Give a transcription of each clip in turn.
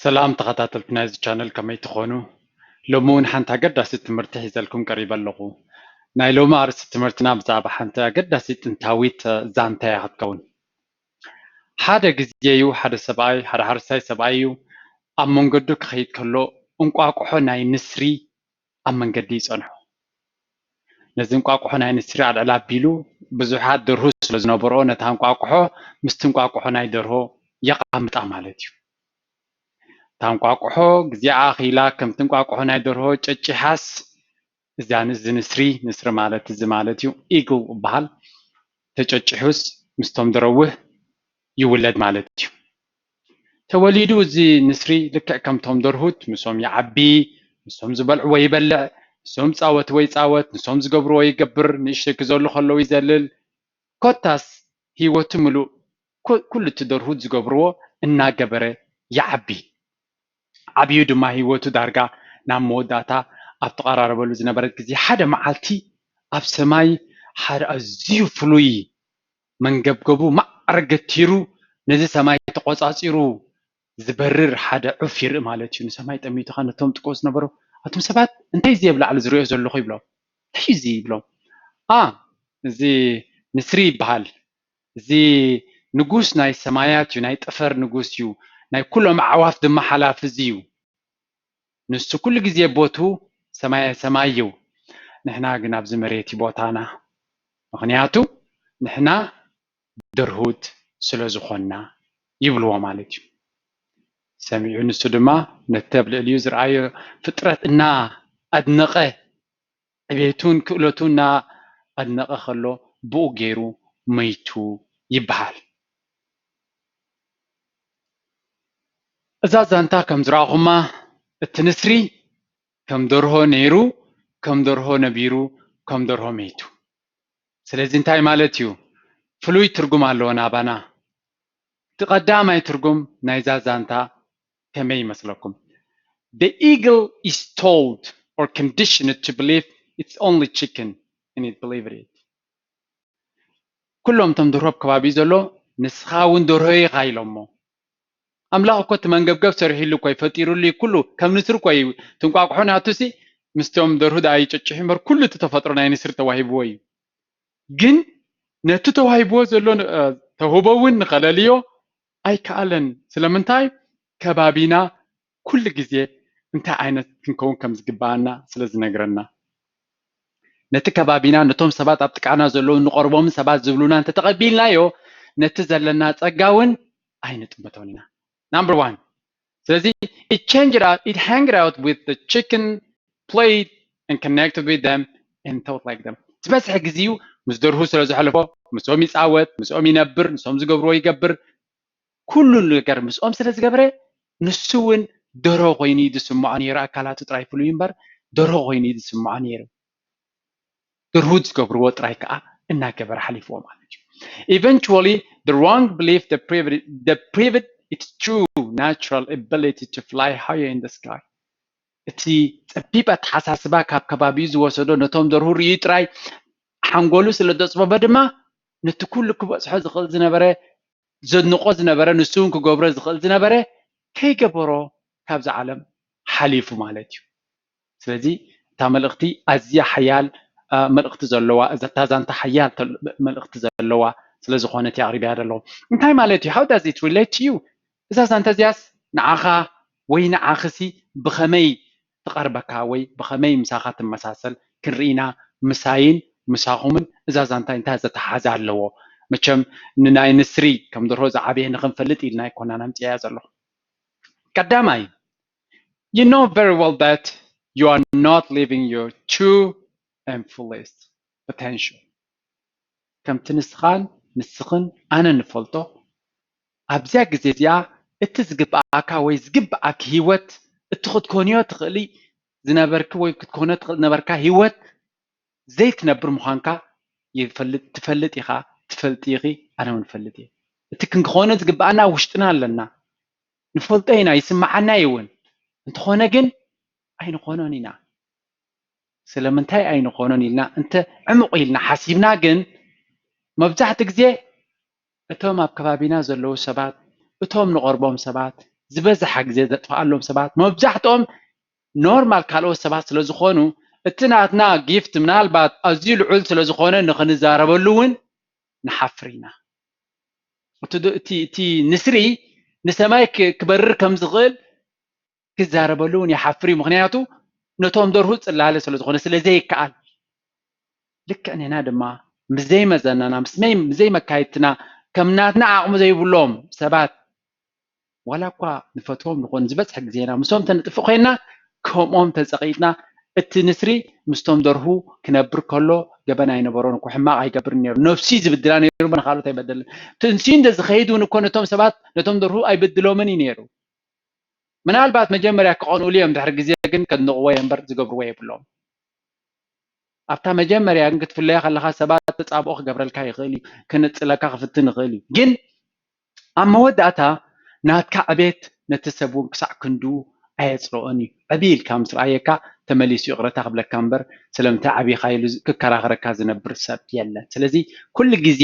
ሰላም ተኸታተልቲ ናይዚ ቻነል፣ ከመይ ትኾኑ? ሎሚ እውን ሓንቲ ኣገዳሲት ትምህርቲ ሒዘልኩም ቀሪበ ኣለኹ። ናይ ሎሚ ኣርእስቲ ትምህርትና ብዛዕባ ሓንቲ ኣገዳሲት ጥንታዊት ዛንታ እያ ክትከውን። ሓደ ግዜ እዩ ሓደ ሰብኣይ፣ ሓደ ሓረስታይ ሰብኣይ እዩ፣ ኣብ መንገዱ ክኸይድ ከሎ እንቋቑሖ ናይ ንስሪ ኣብ መንገዲ ይጸንሖ። ነዚ እንቋቑሖ ናይ ንስሪ ኣልዕል ኣቢሉ ብዙሓት ደርሁ ስለ ዝነበርኦ ነታ እንቋቑሖ ምስቲ እንቋቑሖ ናይ ደርሆ የቓምጣ ማለት እዩ። እታ እንቋቑሖ ግዜኣ ኣኺላ ከምቲ እንቋቑሖ ናይ ደርሆ ጨጪሓስ እዛ እዚ ንስሪ፣ ንስሪ ማለት እዚ ማለት እዩ፣ ኢግል ይበሃል፣ ተጨጪሑስ ምስቶም ደረውህ ይውለድ ማለት እዩ። ተወሊዱ እዚ ንስሪ ልክዕ ከምቶም ደርሁት ምስኦም ይዓቢ፣ ምስኦም ዝበልዕዎ ይበልዕ፣ ምስኦም ዝጻወትዎ ይጻወት፣ ንሶም ዝገብርዎ ይገብር፣ ንእሽተይ ክዘሉ ከለዉ ይዘልል። ኮታስ ህይወቱ ምሉእ ኩ- ኩሉ እቲ ደርሁት ዝገብርዎ እናገበረ ይዓቢ። ዓብዩ ድማ ህይወቱ ዳርጋ ናብ መወዳእታ ኣብ ተቐራረበሉ ዝነበረት ግዜ ሓደ መዓልቲ ኣብ ሰማይ ሓደ ኣዝዩ ፍሉይ መንገብገቡ ማዕረ ገቲሩ ነዚ ሰማይ ተቖጻጺሩ ዝበርር ሓደ ዑፍ ይርኢ ማለት እዩ። ንሰማይ ጠሚቱ ኸኣ ነቶም ጥቅኡ ዝነበሩ፣ "ኣቱም ሰባት እንታይ እዚ ኣብ ላዕሊ ዝርእዮ ዘለኹ?" ይብሎም። "እንታይ እዩ እዚ?" ይብሎም። "ኣ፣ እዚ ንስሪ ይበሃል። እዚ ንጉስ ናይ ሰማያት እዩ፣ ናይ ጠፈር ንጉስ እዩ፣ ናይ ኩሎም ኣዕዋፍ ድማ ሓላፊ እዚ እዩ። ንሱ ኩሉ ግዜ ቦቱ ሰማየ ሰማይ እዩ፣ ንሕና ግን ኣብዚ መሬት እዩ ቦታና፣ ምኽንያቱ ንሕና ደርሁት ስለ ዝኾንና" ይብልዎ ማለት እዩ። ሰሚዑ ንሱ ድማ ነቲ ኣብ ልዕሊኡ ዝረኣዮ ፍጥረት እናኣድነቐ፣ ዕቤቱን ክእለቱን እናኣድነቐ ከሎ ብኡ ገይሩ መይቱ ይበሃል። እዛ ዛንታ ከም ዝረኣኹማ እቲ ንስሪ ከም ደርሆ ነይሩ፣ ከም ደርሆ ነቢሩ፣ ከም ደርሆ መይቱ። ስለዚ እንታይ ማለት እዩ? ፍሉይ ትርጉም ኣለዎ ናባና። እቲ ቀዳማይ ትርጉም ናይዛ ዛንታ ከመይ ይመስለኩም? The eagle is told or conditioned to believe it's only chicken and it believed it. ኩሎም እቶም ደርሆ ኣብ ከባቢኡ ዘሎ ንስኻ እውን ደርሆ ኢኻ ኢሎሞ። ኣምላኽ እኮ እቲ መንገብገብ ሰሪሕሉ እኮ እዩ፣ ፈጢሩሉ እዩ። ኩሉ ከም ንስሪ እኮ እዩ። እቲ እንቋቑሖ ናቱ ሲ ምስቶም ደርሁ ደኣ ይጨጭሑ እምበር ኩሉ እቲ ተፈጥሮ ናይ ንስሪ ተዋሂብዎ እዩ። ግን ነቲ ተዋሂብዎ ዘሎ እ፣ ተውህቦ እውን ንኸለልዮ ኣይከኣለን። ስለምንታይ? ከባቢና ኩሉ ግዜ እንታይ ዓይነት ክንከውን ከም ዝግብኣና ስለ ዝነግረና። ነቲ ከባቢና፣ ነቶም ሰባት ኣብ ጥቃና ዘለዉ እንቐርቦምን ሰባት ዝብሉና እንተተቐቢልናዮ፣ ነቲ ዘለና ጸጋ እውን ኣይንጥምቶን ኢና። Number one። ስለዚ it changed out, it hanged out with the chicken, played and connected with them and thought like them. ዝበዝሐ ግዜኡ ምስ ደርሁ ስለ ዘሕለፎ ምስኦም ይጻወት፣ ምስኦም ይነብር፣ ንሶም ዝገብርዎ ይገብር። ኩሉ ነገር ምስኦም ስለ ዝገብረ ንሱ እውን ደርሆ ኮይኑ እዩ ዝስምዖ ነይሩ። ኣካላቱ ጥራይ ፍሉይ እምበር ደርሆ ኮይኑ እዩ ዝስምዖ ነይሩ። ደርሁት ዝገብርዎ ጥራይ ከዓ እናገበረ ሓሊፍዎ ማለት እዩ። Eventually, the wrong belief deprived, deprived its true natural ability to fly higher in the sky. እቲ ጸቢብ ኣተሓሳስባ ካብ ከባቢኡ ዝወሰዶ ነቶም ደርሁ ርእዩ ጥራይ ሓንጎሉ ስለ ዘጽበቦ ድማ ነቲ ኩሉ ክበጽሖ ዝኽእል ዝነበረ፣ ዘድንቆ ዝነበረ፣ ንሱ እውን ክገብሮ ዝኽእል ዝነበረ ከይገበሮ ካብዛ ዓለም ሓሊፉ ማለት እዩ። ስለዚ እታ መልእኽቲ ኣዝያ ሓያል እ፣ መልእኽቲ ዘለዋ፣ እዛ እታ ዛንታ ሓያል ተል- መልእኽቲ ዘለዋ ስለ ዝኾነት እየ ኣቕሪበያ ዘለኹ። እንታይ ማለት እዩ? How does it relate to you? እዛ ዛንታ እዚኣስ ንዓኻ ወይ ንዓኽሲ ብኸመይ ትቐርበካ ወይ ብኸመይ ምሳኻ ትመሳሰል ክንርኢ ኢና። ምሳይን ምሳኹምን እዛ ዛንታ እንታይ ዘተሓሓዘ ኣለዎ? መቸም ንናይ ንስሪ ከም ደርሆ ዝዓበየ ንኽንፈልጥ ኢልና ኣይኮናን ኣምፅኣያ ዘለኹ። ቀዳማይ፣ you know very well that you are not living your true and fullest potential. ከምቲ ንስኻን ንስኽን ኣነ ንፈልጦ ኣብዚኣ ግዜ እዚኣ እቲ ዝግብኣካ ወይ ዝግብኣኪ ህይወት እቲ ክትኮንዮ ትኽእሊ ዝነበርኪ ወይ ክትኮኖ ትኽእል ዝነበርካ ህይወት ዘይትነብር ምዃንካ ይፈልጥ ትፈልጥ ኢኻ ትፈልጢ ኢኺ። ኣነ እውን እፈልጥ እየ። እቲ ክንክኾኖ ዝግብኣና ኣብ ውሽጥና ኣለና። ንፈልጦ ኢና፣ ይስምዓና እዩ እውን። እንተኾነ ግን ኣይንኾኖን ኢና። ስለምንታይ ኣይንኾኖን ኢልና እንተ ዕሙቕ ኢልና ሓሲብና ግን መብዛሕትኡ ግዜ እቶም ኣብ ከባቢና ዘለዉ ሰባት፣ እቶም ንቐርቦም ሰባት፣ ዝበዝሓ ግዜ ዘጥፍኣሎም ሰባት መብዛሕትኦም ኖርማል ካልኦት ሰባት ስለ ዝኾኑ፣ እቲ ናትና ጊፍት ምናልባት ኣዝዩ ልዑል ስለ ዝኾነ ንኽንዛረበሉ እውን ንሓፍር ኢና። እቲ ዶ- እቲ እቲ ንስሪ ንሰማይ ክ- ክበርር ከም ዝኽእል ክዛረበሉ እውን ይሓፍር እዩ። ምኽንያቱ ነቶም ደርሁ ጽላለ ስለ ዝኾነ፣ ስለ ዘይከኣል። ልክዕ ኔና ድማ ምስ ዘይመዘናና ምስ መይ- ምስ ዘይመካይድትና ከም ናትና ዓቕሚ ዘይብሎም ሰባት ዋላ እኳ ንፈትዎም ንኾን ዝበዝሕ ግዜና ምስኦም ተንጥፍእ ኮይና ከምኦም ተጸቒጥና እቲ ንስሪ ምስቶም ደርሁ ክነብር ከሎ ገበን ኣይነበሮን እኮ ሕማቕ ኣይገብርን ነይሩ ነፍሲ ዝብድላ ነይሩ እምበር ንኻልኦት ኣይበደልን ትንስዩ እንተ ዝኸይድ እውን እኮ ነቶም ሰባት ነቶም ደርሁ ኣይብድሎምን እዩ ነይሩ ምናልባት መጀመርያ ክቐንኡሉ እዮም ድሕሪ ግዜ ግን ከድንቕዎ እዮም እምበር ዝገብርዎ የብሎም ኣብታ መጀመርያ ግን ክትፍለያ ከለኻ ሰባት ተጻብኦ ክገብረልካ ይኽእል እዩ፣ ክነጽለካ ክፍትን ይኽእል እዩ። ግን ኣብ መወዳእታ ናትካ ዕቤት ነቲ ሰብ እውን ክሳዕ ክንድኡ ኣየጽልኦን እዩ። ዕብይ ኢልካ ምስ ረኣየካ ተመሊሱ ይቕረታ ክብለካ እምበር ስለምንታይ ዓቢኻ ኢሉ ክከራኸረካ ዝነብር ሰብ የለን። ስለዚ ኩሉ ግዜ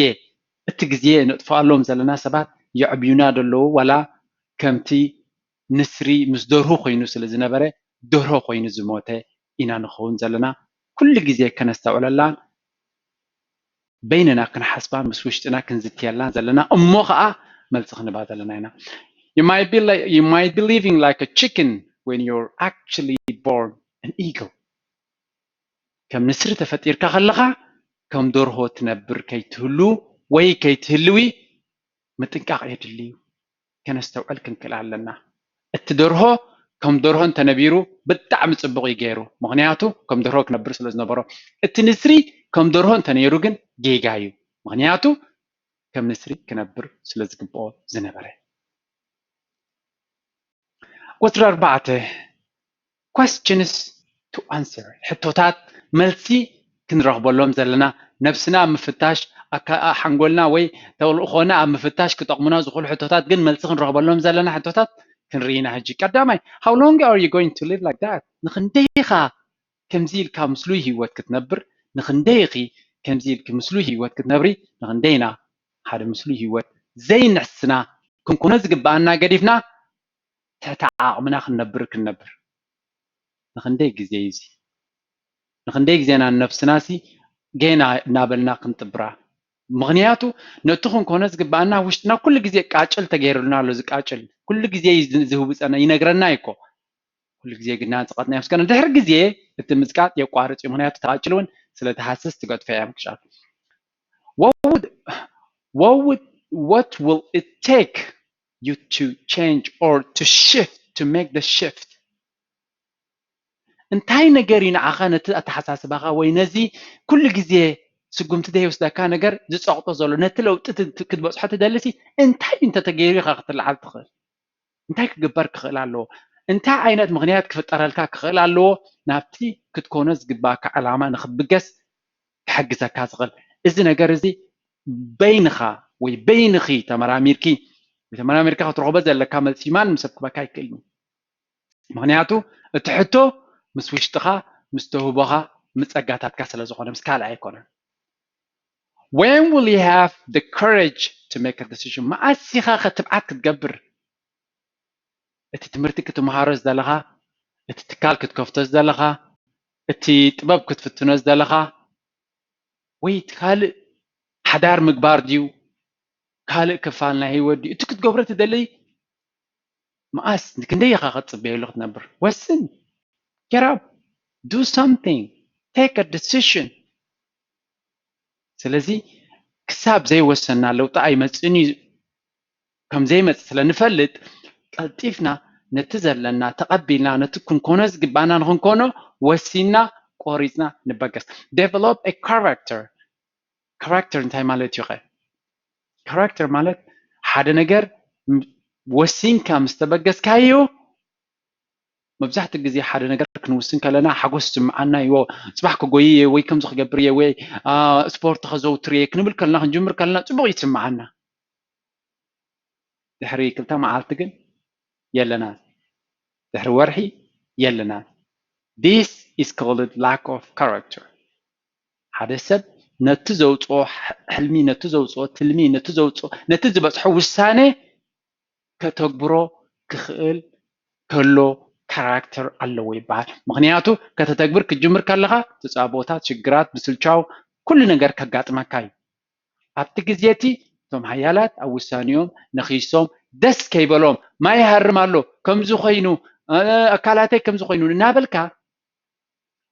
እቲ ግዜ ነጥፍኣሎም ዘለና ሰባት የዕብዩና ዶ ኣለዉ ዋላ ከምቲ ንስሪ ምስ ደርሁ ኮይኑ ስለ ዝነበረ ደርሆ ኮይኑ ዝሞተ ኢና ንኸውን ዘለና ኩሉ ግዜ ከነስተውዕለላን በይንና ክንሓስባን ምስ ውሽጥና ክንዝትየላን ዘለና እሞ ከዓ መልሲ ክንባ ዘለና ኢና You might, be like, you might be living like a chicken when you're actually born an eagle. ከም ንስሪ ተፈጢርካ ከለኻ ከም ደርሆ ትነብር ከይትህሉ ወይ ከይትህልዊ ምጥንቃቕ የድሊ እዩ። ከነስተውዕል ክንክእል ኣለና። እቲ ደርሆ ከም ደርሆ እንተነቢሩ ብጣዕሚ ጽቡቕ እዩ ገይሩ። ምኽንያቱ ከም ደርሆ ክነብር ስለ ዝነበሮ። እቲ ንስሪ ከም ደርሆ እንተነይሩ ግን ጌጋ እዩ። ምኽንያቱ ከም ንስሪ ክነብር ስለ ዝግብኦ ዝነበረ። ቁጽሪ ኣርባዕተ questions to answer ሕቶታት መልሲ ክንረኽበሎም ዘለና ነብስና ኣብ ምፍታሽ ሓንጎልና ወይ ተልእኾና ኣብ ምፍታሽ ክጠቕሙና ዝኽእሉ ሕቶታት ግን መልሲ ክንረኽበሎም ዘለና ሕቶታት ክንርኢና ሕጂ ቀዳማይ how long are you going to live like that ንኽንደይ ኢኻ ከምዚ ኢልካ ምስሉይ ህይወት ክትነብር ንኽንደይ ኢኺ ከምዚ ኢልኪ ምስሉይ ህይወት ክትነብሪ ንኽንደይ ኢና ሓደ ምስሉይ ህይወት ዘይንሕስና ክንኮኖ ዝግብኣና ገዲፍና ትሕቲ ዓቕምና ክንነብር ክንነብር ንኽንደይ ግዜ እዩ እዚ ንኽንደይ ግዜና ንነብስና ሲ ጌና እናበልና ክንጥብራ ምኽንያቱ ነቲ ክንኮኖ ዝግብኣና ውሽጥና ኩሉ ግዜ ቃጭል ተገይሩልና ኣሎ ዝቃጭል ኩሉ ግዜ ዝህውፀና ይነግረና እኮ ኩሉ ግዜ ግና ዝቐጥና እዮም ስከነ ድሕሪ ግዜ እቲ ምዝቃጥ የቋርፅ እዩ ምኽንያቱ ተቃጭል እውን ስለ ተሃስስ ትገጥፈ እዮም ክሻል what would what would what will it take you to change or to shift to make the shift እንታይ ነገር እዩ ንዓኻ ነቲ ኣተሓሳስባኻ ወይ ነዚ ኩሉ ግዜ ስጉምቲ ዘይወስደካ ነገር ዝፀቕጦ ዘሎ ነቲ ለውጢ ክትበፅሖ ትደልሲ እንታይ እዩ እንተተገይሩ ኢኻ ክትለዓል ትኽእል እንታይ ክግበር ክኽእል ኣለዎ እንታይ ዓይነት ምኽንያት ክፍጠረልካ ክኽእል ኣለዎ ናብቲ ክትኮኖ ዝግባእካ ዕላማ ንክትብገስ ክሕግዘካ ዝኽእል እዚ ነገር እዚ በይንኻ ወይ በይንኺ ተመራሚርኪ ተመራሚርካ ክትረኽቦ ዘለካ መልሲ ማንም ሰብ ክበካ ኣይክእልን እዩ ምኽንያቱ እቲ ሕቶ ምስ ውሽጥኻ ምስ ተውህቦኻ ምስ ጸጋታትካ ስለ ዝኾነ ምስ ካልእ ኣይኮነን When will you have the courage to make a decision? መዓስ ኢኻ ኸ ትብዓት ክትገብር? እቲ ትምህርቲ ክትምሃሮ ዝደለኻ፣ እቲ ትካል ክትከፍቶ ዝደለኻ፣ እቲ ጥበብ ክትፍትኖ ዝደለኻ፣ ወይ እቲ ካልእ ሓዳር ምግባር ድዩ? ካልእ ክፋል ናይ ህይወት ድዩ? እቲ ክትገብሮ ትደሊ መዓስ ክንደይ ኢኻ ክትጽበየሉ ክትነብር? ወስን። Get up. Do something. Take a decision. ስለዚ ክሳብ ዘይወሰና ለውጢ ኣይመጽእን እዩ ከም ዘይመጽእ ስለ ንፈልጥ ቀልጢፍና ነቲ ዘለና ተቐቢልና ነቲ ክንኮኖ ዝግባና ንክንኮኖ ወሲና ቆሪፅና ንበገስ develop a character character እንታይ ማለት እዩ ኸ character ማለት ሓደ ነገር ወሲንካ ምስ ተበገስካዮ መብዛሕትኡ ግዜ ሓደ ነገር ክንውስን ከለና ሓጎስ ዝስምዓና እዩ። ጽባሕ ክጎይ እየ ወይ ከምዚ ክገብር እየ ወይ ስፖርት ከዘውትር እየ ክንብል ከለና ክንጅምር ከለና ጽቡቕ ይስምዓና። ድሕሪ ክልተ መዓልቲ ግን የለናን። ድሕሪ ወርሒ የለናን። This is called lack of character. ሓደ ሰብ ነቲ ዘውፅኦ ሕልሚ፣ ነቲ ዘውፅኦ ትልሚ፣ ነቲ ዘውፅኦ ነቲ ዝበፅሖ ውሳነ ከተግብሮ ክኽእል ከሎ ካራክተር ኣለዎ ይበሃል። ምኽንያቱ ከተተግብር ክትጅምር ከለኻ ተጻቦታት፣ ሽግራት፣ ምስልቻው ኩሉ ነገር ከጋጥመካ እዩ። ኣብቲ ግዜ እቲ እቶም ሓያላት ኣብ ውሳኔኦም ነኺሶም ደስ ከይበሎም ማይ ይሃርም ኣሎ ከምዚ ኮይኑ ኣካላተይ ከምዚ ኮይኑ እናበልካ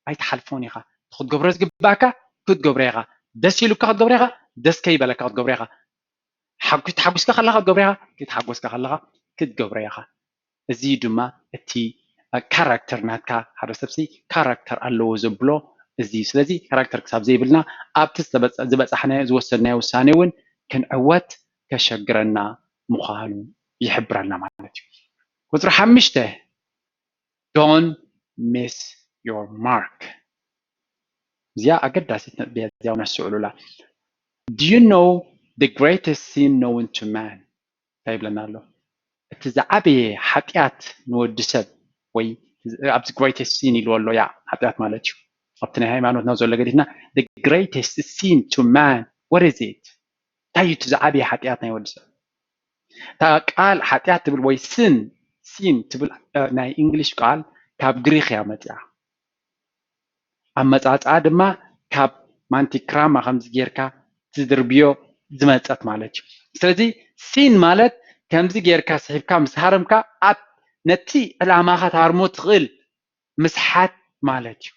ኣይትሓልፎን ኢኻ። ክትገብሮ ዝግባእካ ክትገብሮ ኢኻ። ደስ ኢሉካ ክትገብሮ ኢኻ። ደስ ከይበለካ ክትገብሮ ኢኻ። ሓጉስ ተሓጉስካ ከለኻ ክትገብሮ ኢኻ። ክትሓጎስካ ከለኻ ክትገብሮ ኢኻ። እዚ ድማ እቲ ካራክተር ናትካ ሓደ ሰብሲ ካራክተር ኣለዎ ዘብሎ እዚ እዩ። ስለዚ ካራክተር ክሳብ ዘይብልና ኣብቲ ዝበፃሕናዮ ዝወሰድናዮ ውሳኔ እውን ክንዕወት ከሸግረና ምዃኑ ይሕብረና ማለት እዩ። ቁፅሪ ሓሙሽተ don't miss your mark። እዚኣ ኣገዳሲት ነጥቢ እያ። እዚኣ እውን ኣስተውዕሉላ። Do you know the greatest sin known to man? እንታይ ይብለና ኣሎ? እቲ ዝዓበየ ሓጢኣት ንወዲ ሰብ ወይ ኣብዚ greatest sin ኢልዎ ኣሎ። ያ ሓጢኣት ማለት እዩ። ኣብቲ ናይ ሃይማኖትና ዘሎ ገዲፍና the greatest sin to man, what is it? እንታይ እዩ እቲ ዝዓበየ ሓጢኣት ናይ ወዲ ሰብ? እታ ቃል ሓጢኣት ትብል ወይ ስን ሲን ትብል ናይ እንግሊሽ ቃል ካብ ግሪክ እያ መፅያ። ኣመፃፅኣ ድማ ካብ ማንቲክራማ ከምዚ ጌርካ ትድርብዮ ዝመፀት ማለት እዩ። ስለዚ ሲን ማለት ከምዚ ጌርካ ስሒብካ ምስ ሃረምካ ኣብ ነቲ ዕላማኻ ትሃርሞ ትኽእል ምስሓት ማለት እዩ።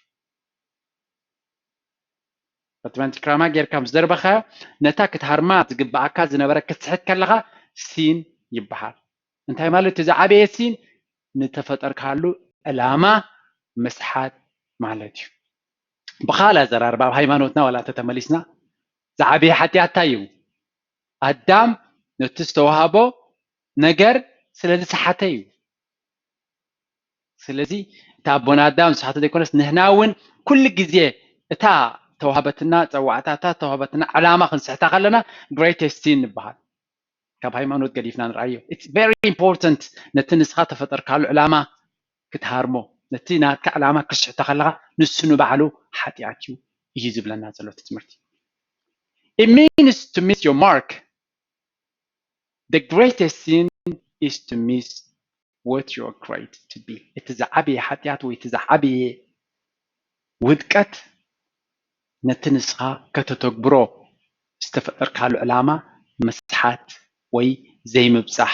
በቲ ማንቲክራማ ጌርካ ምስ ደርበኻዮ ነታ ክትሃርማ ዝግብኣካ ዝነበረ ክትስሕት ከለኻ ሲን ይበሃል። እንታይ ማለት እዩ? ዝዓበየ ሲን ንተፈጠርካሉ ዕላማ ምስሓት ማለት እዩ። ብኻልእ ኣዘራርባ ኣብ ሃይማኖትና ዋላ እንተተመሊስና ዝዓበየ ሓጢኣት እንታይ እዩ? ኣዳም ነቲ ዝተዋህቦ ነገር ስለ ዝሰሓተ እዩ። ስለዚ እቲ ኣቦና ኣዳም ዝሰሓተ ዘይኮነስ ንህና እውን ኩሉ ግዜ እታ ተዋህበትና ፀዋዕታታት ተዋህበትና ዕላማ ክንስሕታ ከለና greatest sin ንበሃል። ካብ ሃይማኖት ገዲፍና ንርኣዮ። It's very important ነቲ ንስኻ ተፈጠርካሉ ዕላማ ክትሃርሞ፣ ነቲ ናትካ ዕላማ ክትስሕቶ ከለኻ ንሱ ንባዕሉ ሓጢኣት እዩ እዩ ዝብለና ዘሎ እቲ ትምህርቲ። It means to miss your mark. The greatest sin is to miss what you are created to be. እቲ ዝዓበየ ሓጢኣት ወይ እቲ ዝዓበየ ውድቀት ነቲ ንስኻ ከተተግብሮ ዝተፈጠርካሉ ዕላማ ምስሓት ወይ ዘይምብፃሕ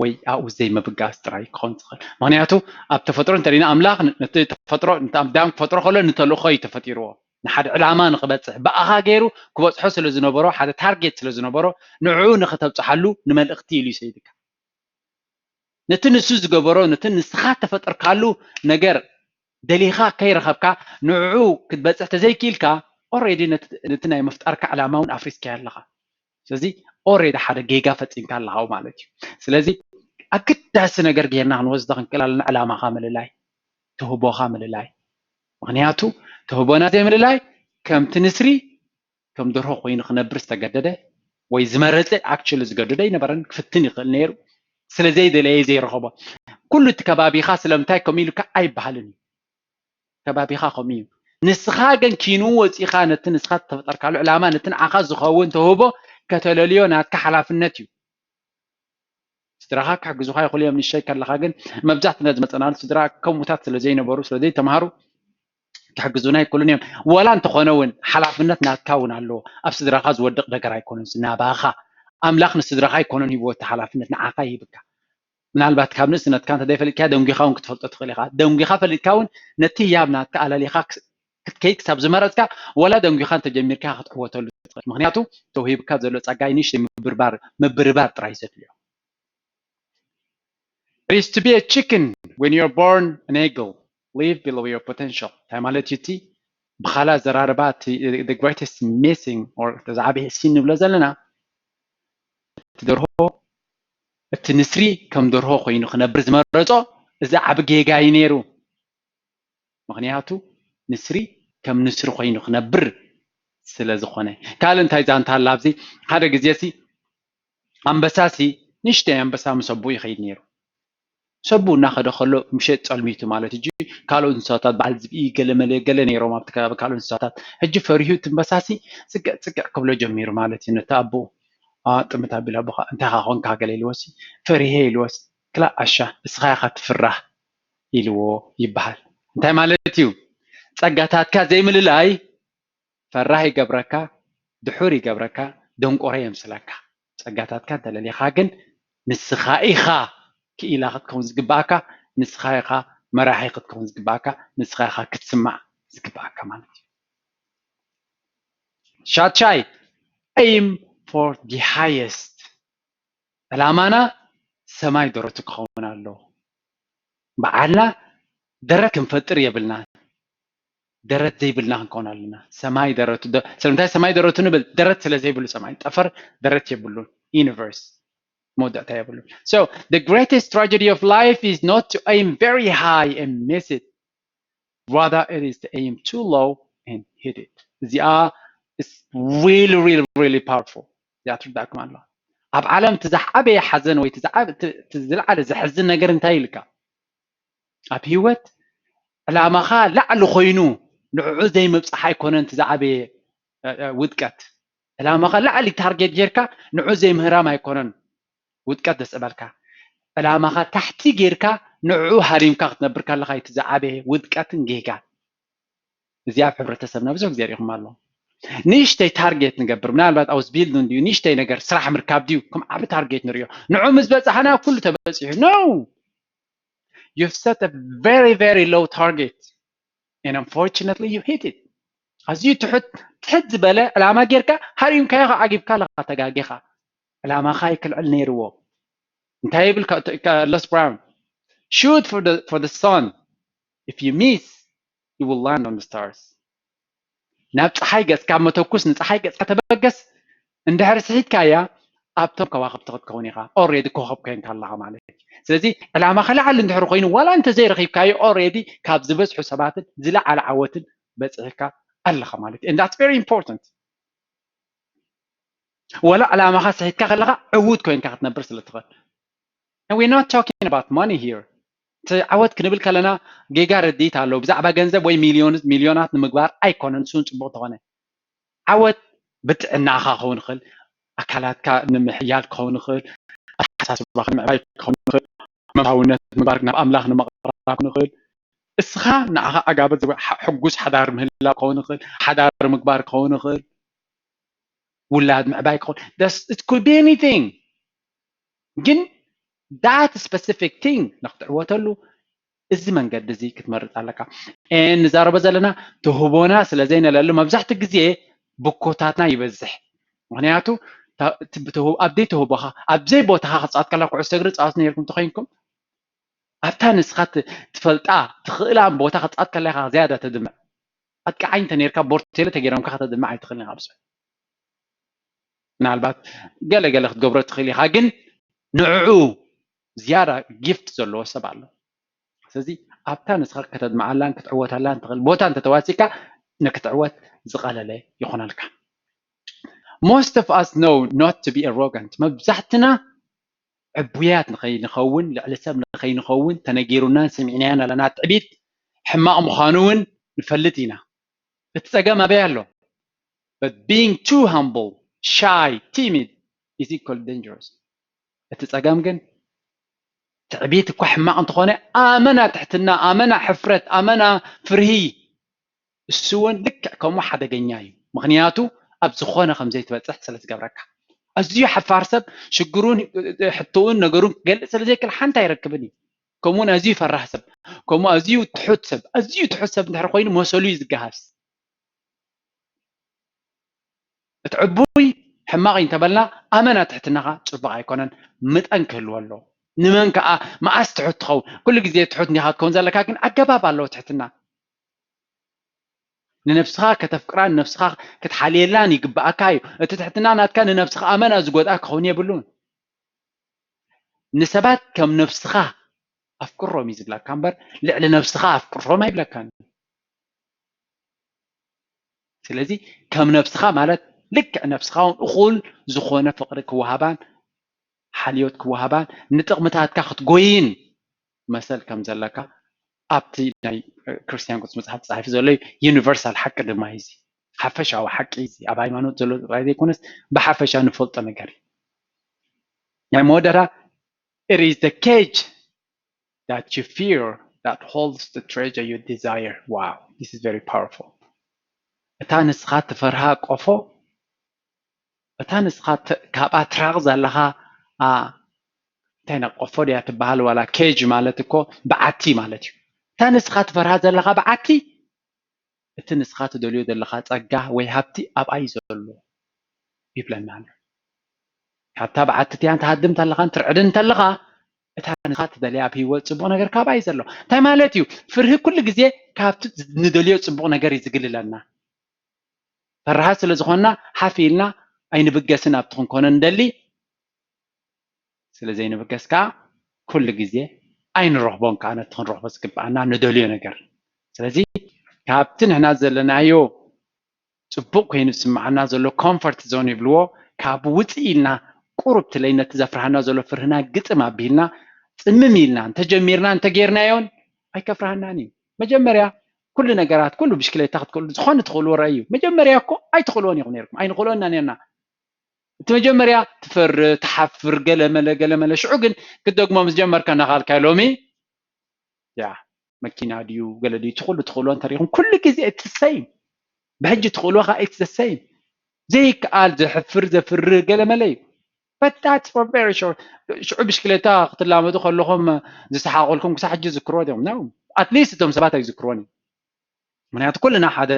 ወይ ኣብኡ ዘይምብጋስ ጥራይ ክኸውን ዝኽእል። ምኽንያቱ ኣብ ተፈጥሮ እንተሪና ኣምላኽ ነቲ ተፈጥሮ ኣዳም ክፈጥሮ ከሎ ንተልእኾ እዩ ተፈጢርዎ። ንሓደ ዕላማ ንኽበፅሕ ብኣኻ ገይሩ ክበፅሖ ስለ ዝነበሮ ሓደ ታርጌት ስለ ዝነበሮ ንዕኡ ንኽተብፅሓሉ ንመልእኽቲ ኢሉ ይሰይድካ። ነቲ ንሱ ዝገበሮ ነቲ ንስኻ ተፈጠርካሉ ነገር ደሊኻ ከይረኸብካ ንዕኡ ክትበፅሕ ተዘይክኢልካ already ነቲ ናይ ምፍጣርካ ዕላማ እውን ኣፍሪስካዮ ኣለኻ። ስለዚ already ሓደ ጌጋ ፈፂምካ ኣለኻ ማለት እዩ። ስለዚ ኣገዳሲ ነገር ጌርና ክንወስዶ ክንክእል ኣለና ዕላማኻ ምልላይ፣ ትህቦኻ ምልላይ። ምኽንያቱ ትህቦና ዘይምልላይ ከምቲ ንስሪ ከም ደርሆ ኮይኑ ክነብር ዝተገደደ ወይ ዝመረፀ actually ዝገደደ ኣይነበረን። ክፍትን ይኽእል ነይሩ። ስለ ዘይደለየ ዘይረኸቦ። ኩሉ እቲ ከባቢኻ ስለምንታይ ከምኡ ኢሉካ ኣይበሃልን እዩ። ከባቢኻ ከምኡ እዩ። ንስኻ ግን ኪኑ ወፂኻ ነቲ ንስኻ ዝተፈጠርካሉ ዕላማ ነቲ ንዓኻ ዝኸውን ተውህቦ ከተለልዮ ናትካ ሓላፍነት እዩ። ስድራኻ ክሕግዙኻ ይኽእሉ እዮም። ንእሽተይ ከለኻ ግን መብዛሕትና ዝመፀናሉ ስድራ ከምኡታት ስለ ዘይነበሩ ስለ ዘይተምሃሩ ክሕግዙና ኣይክእሉን እዮም። ዋላ እንተኾነ እውን ሓላፍነት ናትካ እውን ኣለዎ። ኣብ ስድራኻ ዝወድቕ ነገር ኣይኮነን ናባኻ። ኣምላኽ ንስድራኻ ኣይኮነን ሂብዎ እቲ ሓላፍነት ንዓኻ ይህብካ። ምናልባት ካብ ንእስነትካ እንተዘይፈሊጥካ ደንጒኻ እውን ክትፈልጦ ትኽእል ኢኻ። ደንጒኻ ፈሊጥካ እውን ነቲ ህያብ ናትካ ኣለሊኻ ክትከይድ ክሳብ ዝመረፅካ ዋላ ደንጒኻ እንተጀሚርካ ክትዕወተሉ ትኽእል። ምኽንያቱ ተውሂብካ ዘሎ ጸጋ ንእሽተይ ምብርባር ምብርባር ጥራይ ዘድልዮ። It is to be a chicken when you are born an eagle, live below your potential። እንታይ ማለት እዩ? እቲ ብኻልእ ኣዘራርባ እቲ the greatest missing or ዝዓበየ ሲን ንብሎ ዘለና እቲ ደርሆ እቲ ንስሪ ከም ደርሆ ኮይኑ ክነብር ዝመረጾ እዚ ዓቢ ጌጋ እዩ ነይሩ። ምኽንያቱ ንስሪ ከም ንስሪ ኮይኑ ክነብር ስለ ዝኾነ። ካልእ እንታይ ዛንታ ኣላ ኣብዚ ሓደ ግዜ ሲ ኣንበሳ ሲ ንእሽተይ ኣንበሳ ምስ ኣቦኡ ይኸይድ ነይሩ። ምስ ኣቦኡ እናኸደ ከሎ ምሸት ጸልሚቱ ማለት እዩ። ካልኦት እንስሳታት በዓል ዝብኢ ገለ መለ ገለ ነይሮም ኣብቲ ከባቢ ካልኦት እንስሳታት። ሕጂ ፈሪሁ እቲ ኣንበሳ ሲ ጽግዕ ጽግዕ ክብሎ ጀሚሩ ማለት እዩ ነቲ ኣቦኡ። ጥምት ኣቢሉ ኣቦኻ እንታይ ኻ ኾንካ ገለ ኢልዎ ሲ ፈሪሄ ኢልዎ ሲ ትኽክላ ዓሻ፣ እስኻ ኢኻ ትፍራህ ኢልዎ ይበሃል። እንታይ ማለት እዩ? ጸጋታትካ ዘይምልላይ ፈራህ ይገብረካ፣ ድሑር ይገብረካ፣ ደንቆሮ የምስለካ። ጸጋታትካ እንተለሊኻ ግን ንስኻ ኢኻ ክኢላ ክትከውን ዝግባኣካ፣ ንስኻ ኢኻ መራሒ ክትከውን ዝግባኣካ፣ ንስኻ ኢኻ ክትስማዕ ዝግባኣካ ማለት እዩ። ሻድሻይ፣ aim for the highest። ዕላማና ሰማይ ደረቱ ክኸውን ኣለዎ። በዓልና ደረት ክንፈጥር የብልናን። ደረት ዘይብልና ክንከውን ኣለና። ሰማይ ደረቱ፣ ደ-፣ ስለምንታይ ሰማይ ደረቱ ንብል? ደረት ስለ ዘይብሉ ሰማይ። ጠፈር ደረት የብሉን። Universe መወዳእታ የብሉን። So, the greatest tragedy of life is not to aim very high and miss it. Rather, it is to aim too low and hit it. እዚኣ is really, really, really powerful። እዚኣ ትርዳእኩም ኣለዋ። ኣብ ዓለም እቲ ዝዓበየ ሓዘን ወይ እቲ ዝዓበ-፣ እቲ፣ እቲ ዝለዓለ ዘሕዝን ነገር እንታይ ኢልካ? ኣብ ህይወት ዕላማኻ ላዕሊ ኮይኑ ንዕዑ ዘይምብጻሕ ኣይኮነን እቲ ዝዓበየ፣ እ፣ እ፣ ውድቀት። ዕላማኻ ላዕሊ ታርጌት ጌርካ ንዑ ዘይምህራም ኣይኮነን ውድቀት ዘስዕበልካ። ዕላማኻ ታሕቲ ጌርካ ንዕኡ ሃሪምካ ክትነብር ከለኻ እቲ ዝዓበየ ውድቀትን ጌጋን። እዚ ኣብ ሕብረተሰብና ብዙሕ ግዜ ሪኢኹም ኣለኹም። ንእሽተይ ታርጌት ንገብር፣ ምናልባት ኣውስ ቢልድ እንድዩ፣ ንእሽተይ ነገር ስራሕ ምርካብ ድዩ፣ ከም ዓቢ ታርጌት ንሪኦ። ንዑ ምስ በጻሕና ኩሉ ተበጺሑ። No! You've set a very, very low target. And unfortunately, you hit it. ኣዝዩ ትሑት፣ ትሕት ዝበለ ዕላማ ጌርካ ሃሪምካዮ፣ ዓጊብካ ኣለኻ፣ ተጋጊኻ። ዕላማኻ ኣይክልዕል ነይርዎ። እንታይ ይብል ካ-፣ ካ-፣ Les Brown? Shoot for the, for the sun. If you miss, you will land on the stars. ናብ ጸሓይ ገጽካ መተኩስ፣ ንጸሓይ ገጽካ ተበገስ። እንድሕር ስሒትካያ፣ ኣብቶም ከዋኽብቲ ክትከውን ኢኻ። Already ኮኸብ ኮይንካ ኣለኻ ማለት እዩ። ስለዚ ዕላማኻ ላዕሊ እንድሕር ኮይኑ፣ ዋላ እንተ ዘይረኺብካዮ፣ already ካብ ዝበዝሑ ሰባትን ዝለዓለ ዓወትን በጺሕካ ኣለኻ ማለት እዩ። And that's very important። ወላ ዕላማኻ ስሒትካ ከለኻ ዕዉት ኮይንካ ክትነብር ስለ ትኽእል። And we're not talking about money here. እቲ ዓወት ክንብል ከለና ጌጋ ርድኢት ኣሎ። ብዛዕባ ገንዘብ ወይ ሚልዮን-፣ ሚልዮናት ንምግባር ኣይኮነን፣ እሱ እውን ጽቡቕ ተኾነ። ዓወት ብጥዕናኻ ክኸውን ይኽእል፣ ኣካላትካ ንምሕያል ክኸውን ይኽእል፣ ኣተሓሳስባኻ ንምዕባይ ክኸውን ይኽእል፣ መንፈሳውነት ምግባር ናብ ኣምላኽ ንምቕራብ ክኸውን ይኽእል። እስኻ ንዓኻ ዓጋበት ዝብ-፣ ሓ-፣ ሕጉስ ሓዳር ምህላው ክኸውን ይኽእል፣ ሓዳር ምግባር ክኸውን ይኽእል፣ ውላድ ምዕባይ ክኸውን፣ this, it could be anything። ግን that specific thing ንክትዕወተሉ እዚ መንገዲ እዚ ክትመርጽ ኣለካ። And ንዛረቦ ዘለና ተህቦና ስለ ዘይነለሉ መብዛሕትኡ ግዜ ብኮታትና ይበዝሕ። ምኽንያቱ ታ-፣ እቲ ብተህ-፣ ኣብ ዘይተህቦኻ፣ ኣብ ዘይቦታኻ ክትጻወት ከለኻ፣ ኩዕሶ እግሪ ጻወት ነይርኩም እንተኾይንኩም፣ ኣብታ ንስኻ ት-፣ ትፈልጣ፣ ትኽእላ ቦታ ክትጻወት ከለኻ ዝያዳ ተድምዕ። ኣጥቃዓይ እንተ ነይርካ፣ ቦርቴሎ ተገይሮምካ ከተድምዕ ኣይትኽእልን ኢኻ ብዙሕ። ምናልባት ገለ ገለ ክትገብሮ ትኽእል ኢኻ፣ ግን ንዕዑ ዝያዳ ጊፍት ዘለዎ ሰብ ኣሎ። ስለዚ ኣብታ ንስኻ ከተድምዓላን ክትዕወታላን ትኽእል ቦታ እንተተዋሲእካ፣ ንክትዕወት ዝቐለለ ይኾነልካ። Most of us know not to be arrogant። መብዛሕትና ዕቡያት ንኸይንኸውን፣ ልዕሊ ሰብ ንኸይንኸውን ተነጊሩናን ሰሚዕናዮን ኣለና። ትዕቢት ሕማቕ ምዃኑ እውን ንፈልጥ ኢና። እቲ ጸገም ኣበይ ኣሎ? But being too humble, shy, timid is equally dangerous. እቲ ጸገም ግን ትዕቢት እኳ ሕማቕ እንተኾነ፣ ኣመና ትሕትና፣ ኣመና ሕፍረት፣ ኣመና ፍርሂ፣ እሱ እውን ልክዕ ከምኡ ሓደገኛ እዩ። ምኽንያቱ ኣብ ዝኾነ ከም ዘይትበጽሕ ስለ ዝገብረካ። ኣዝዩ ሓፋር ሰብ ሽግሩን ሕቶኡን ነገሩን ክገልጽ ስለ ዘይክእል ሓንቲ ኣይረክብን እዩ። ከምኡውን ኣዝዩ ፈራህ ሰብ፣ ከምኡ ኣዝዩ ትሑት ሰብ፣ ኣዝዩ ትሑት ሰብ እንድሕር ኮይኑ መሰሉ እዩ ዝገሃስ። እቲ ዕቡይ ሕማቕ እዩ እንተበልና፣ ኣመና ትሕትናኻ ጽቡቕ ኣይኮነን፣ ምጠን ክህልዎ ኣለዎ። ንመን ከኣ መኣስ ትሑት ትኸውን? ኩሉ ግዜ ትሑት እንዲኻ ክትከውን ዘለካ፣ ግን ኣገባብ ኣለዎ ትሕትና። ንነብስኻ ከተፍቅራን ንነብስኻ ክትሓልየላን ይግብኣካ እዩ። እቲ ትሕትና ናትካ ንነብስኻ ኣመና ዝጎድኣ ክኸውን የብሉን። ንሰባት ከም ነብስኻ ኣፍቅሮም እዩ ዝብለካ እምበር፣ ልዕሊ ነብስኻ ኣፍቅሮም ኣይብለካን። ስለዚ ከም ነብስኻ ማለት ልክዕ ነብስኻ እውን እኹል ዝኾነ ፍቕሪ ክወሃባን ሓልዮት ክወሃባን ንጥቕምታትካ ክትጎይን መሰል ከም ዘለካ ኣብቲ ናይ፣ እ፣ ክርስትያን ቅዱስ መጽሓፍ ተጻሒፉ ዘሎ እዩ። ዩኒቨርሳል ሓቂ ድማ እዩ እዚ። ሓፈሻዊ ሓቂ እዩ እዚ። ኣብ ሃይማኖት ዘሎ ጥራይ ዘይኮነስ ብሓፈሻ ንፈልጦ ነገር እዩ። ናይ መወዳእታ፣ it is the cage that you fear that holds the treasure you desire. Wow, this is very powerful. እታ ንስኻ ትፈርሃ ቆፎ፣ እታ ንስኻ ተ- ካብኣ ትራቕ ዘለኻ ኣ፣ እንታይ ና ቆፎ ድያ ትበሃል? ዋላ ኬጅ ማለት እኮ በዓቲ ማለት እዩ። እታ ንስኻ ትፈርሃ ዘለኻ በዓቲ እቲ ንስኻ ትደልዮ ዘለኻ ጸጋ ወይ ሃብቲ ኣብኣ እዩ ዘሎ ይብለና ኣሎ። ካብታ በዓቲ እቲኣን ትሃድም እንተለኻን ትርዕድን እንተለኻ እታ ንስኻ ትደልያ ኣብ ህይወት ጽቡቕ ነገር ካብኣ እዩ ዘሎ። እንታይ ማለት እዩ? ፍርሂ ኩሉ ግዜ ካብቲ ንደልዮ ጽቡቕ ነገር እዩ ዝግልለና። ፈራሃት ስለ ዝኾንና ሓፍ ኢልና ኣይንብገስን ኣብቲ ክንኮኖ ንደሊ። ስለ ዘይንብገስ ከዓ ኩሉ ግዜ ኣይንረኽቦን ከዓ ነቲ ክንረኽቦ ዝግብኣና ንደልዮ ነገር። ስለዚ ካብቲ ንሕና ዘለናዮ ጽቡቕ ኮይኑ ዝስምዓና ዘሎ ኮምፈርት ዞን ይብልዎ፣ ካብ ውፅእ ኢልና ቁሩብ ትለይ ነቲ ዘፍርሃና ዘሎ ፍርህና ግጥም ኣቢልና ጽምም ኢልና እንተጀሚርና እንተጌርናዮን ኣይከፍርሃናን እዩ። መጀመርያ ኩሉ ነገራት ኩሉ ብሽክሌታ ክትክእሉ ዝኾነ ትኽእልዎ ረኣዩ። መጀመርያ እኮ ኣይትኽእልዎን ኢኹም ነርኩም፣ ኣይንኽእልዎን ኢና ነርና። እቲ መጀመርያ ትፈር ትሓፍር ገለመለ ገለመለ ሽዑ ግን ክትደግሞ ምስ ጀመርካ እናኻልካ ሎሚ ያ መኪና ድዩ ገለ ድዩ ትኽእሉ ትኽእልዎ እንተሪኹም ኩሉ ግዜ እቲ ሰይም ብሕጂ ትኽእልዎ ከዓ እቲ ሰይም ዘይከኣል ዘሕፍር ዘፍርህ ገለመለ እዩ። But that's for very short. ሽዑ ብሽክሌታ ክትላመዱ ከለኹም ዝሰሓቐልኩም ክሳብ ሕጂ ዝክርዎ ዲኹም? No. At least እቶም ሰባት ኣይዝክርዎን እዮም። ምክንያቱ ኩልና ሓደ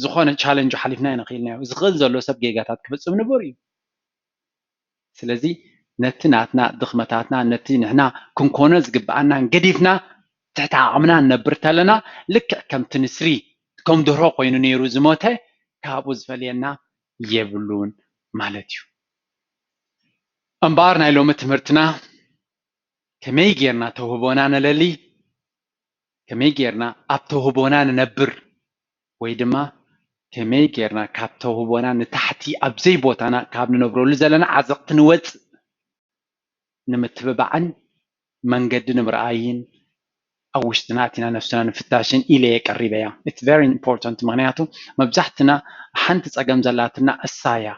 ዝኾነ ቻለንጅ ሓሊፍና ኢና ኽኢልናዮ። ዝኽእል ዘሎ ሰብ ጌጋታት ክፍጽም ንቡር እዩ። ስለዚ ነቲ ናትና ድኽመታትና ነቲ ንሕና ክንኮኖ ዝግብኣናን ገዲፍና ትሕቲ ዓቕምና ንነብር ተለና ልክዕ ከምቲ ንስሪ ከም ድሮ ኮይኑ ነይሩ ዝሞተ ካብኡ ዝፈልየና የብሉን ማለት እዩ። እምበኣር ናይ ሎሚ ትምህርትና ከመይ ጌርና ተውህቦና ነለሊ፣ ከመይ ጌርና ኣብ ተውህቦና ንነብር ወይ ድማ ከመይ ጌርና ካብ ተውህቦና ንታሕቲ ኣብ ዘይቦታና ካብ ንነብረሉ ዘለና ዓዘቕቲ ንወፅእ ንምትብባዕን መንገዲ ንምርኣይን ኣብ ውሽጥና ኣቲና ነፍስና ንፍታሽን ኢለ እየ ቀሪበያ። It's very important ምክንያቱ መብዛሕትና ሓንቲ ፀገም ዘላትና እሳ እያ።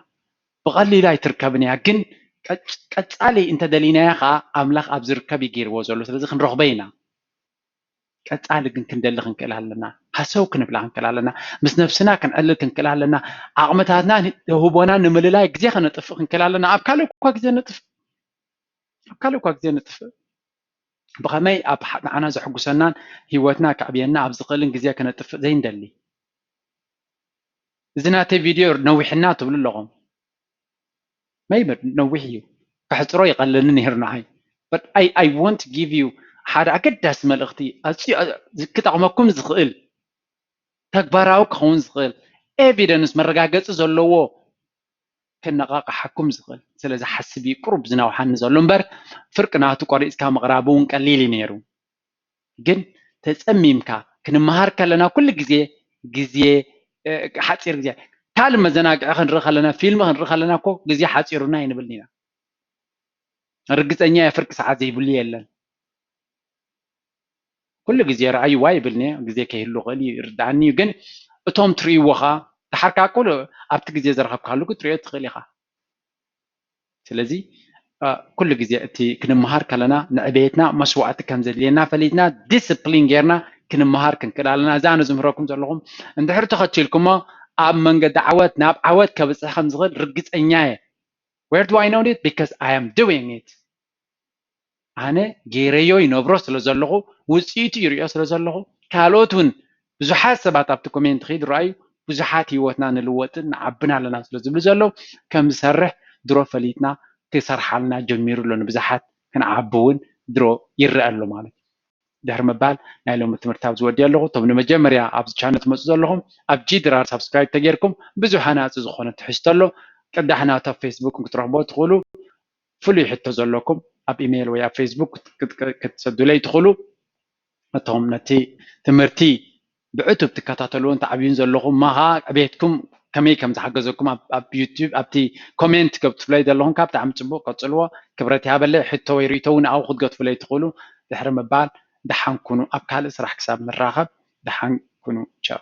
ብቐሊሉ ኣይትርከብን እያ ግን ቀጻሊ እንተደሊናያ ከዓ ኣምላኽ ኣብ ዝርከብ እዩ ገይርዎ ዘሎ። ስለዚ ክንረኽበ ኢና። ቀጻሊ ግን ክንደሊ ክንክእል ኣለና። ሃሰው ክንብላ ክንክእል ኣለና። ምስ ነብስና ክንዕልል ክንክእል ኣለና። ዓቕምታትና ተውህቦና ንምልላይ ግዜ ከነጥፍእ ክንክእል ኣለና። ኣብ ካልእ እኳ ግዜ ነጥፍእ ኣብ ካልእ እኳ ግዜ ነጥፍእ ብኸመይ ኣብ ንዓና ዘሕጉሰናን ህይወትና ከዕብየና ኣብ ዝኽእልን ግዜ ከነጥፍእ ዘይንደሊ? እዚ ናተይ ቪድዮ ነዊሕና ትብሉ ኣለኹም። መይበር ነዊሕ እዩ። ከሕፅሮ ይቐለኒ ነይሩ ንዓይ። But I, I want to give you ሓደ ኣገዳሲ መልእኽቲ ኣዝዩ ክጠቕመኩም ዝኽእል ተግባራዊ ክኸውን ዝኽእል ኤቪደንስ መረጋገፂ ዘለዎ ከነቓቕሓኩም ዝኽእል ስለ ዝሓስብ እዩ ቁሩብ ዝነውሓኒ ዘሎ እምበር ፍርቂ ናቱ ቆሪፅካ ምቕራቡ እውን ቀሊል እዩ ነይሩ። ግን ተፀሚምካ ክንመሃር ከለና ኩሉ ግዜ ግዜ ሓፂር ግዜ ካልእ መዘናግዒ ክንርኢ ከለና ፊልሚ ክንርኢ ከለና እኮ ግዜ ሓፂሩና ኣይንብልን ኢና። ርግፀኛ እየ ፍርቂ ሰዓት ዘይብሉ የለን። ኩሉ ግዜ ረኣይዋ ይብልኒ ግዜ ከይህሉ ክእል ይርዳእኒ እዩ ግን እቶም ትርእይዎ ኸዓ ደሓር ከዓ ኩሉ ኣብቲ ግዜ ዝረኸብካሉ ክትርእዮ ትኽእል ኢኻ። ስለዚ ኩሉ ግዜ እቲ ክንመሃር ከለና ንዕቤትና መስዋእቲ ከም ዘድልየና ፈሊጥና ዲስፕሊን ጌርና ክንመሃር ክንክእል ኣለና። እዛ ኣነ ዝምህረኩም ዘለኹም እንድሕር ተኸቲልኩሞ ኣብ መንገዲ ዓወት ናብ ዓወት ከብፅሕ ከም ዝኽእል ርግፀኛ እየ። Where do I know it? Because I am doing it. ኣነ ገይረዮ ይነብሮ ስለ ዘለኹ ውፅኢቱ ይሪኦ ስለ ዘለኹ ካልኦት እውን ብዙሓት ሰባት ኣብቲ ኮሜንት ከይዱ ረኣዩ ብዙሓት ህይወትና ንልወጥን ንዓብን ኣለና ስለ ዝብሉ ዘለዉ ከም ዝሰርሕ ድሮ ፈሊጥና ክሰርሓልና ጀሚሩ ኣሎ። ንብዙሓት ክንዓቢ እውን ድሮ ይረአ ኣሎ ማለት እዩ። ድሕሪ ምባል ናይ ሎሚ ትምህርቲ ኣብዚ ወዲእ ኣለኹ። እቶም ንመጀመርያ ኣብዚ ቻነል ትመፁ ዘለኹም ኣብ ጂ ድራር ሳብስክራይብ ተጌርኩም ብዙሕ ሃናፂ ዝኾነ ትሕዝቶ ኣሎ። ቅዳሕ ናቱ ኣብ ፌስቡክ ክትረኽቦ ትኽእሉ። ፍሉይ ሕቶ ዘለኩም ኣብ ኢሜይል ወይ ኣብ ፌስቡክ ክትሰዱለይ ትኽእሉ። እቶም ነቲ ትምህርቲ ብዕቱብ ትከታተልዎን ተዓብዩን ዘለኹም ማኻ ዕቤትኩም ከመይ ከም ዝሓገዘኩም ኣብ ዩቱብ ኣብቲ ኮሜንት ገብትፍለይ ዘለኹም ካብ ብጣዕሚ ፅቡቅ ቀፅልዎ። ክብረት ይሃበለይ። ሕቶ ወይ ርእቶ እውን ኣብኡ ክትገትፉለይ ትኽእሉ። ድሕሪ ምባል ደሓን ኩኑ። ኣብ ካልእ ስራሕ ክሳብ ንራኸብ ደሓን ኩኑ። ቻው።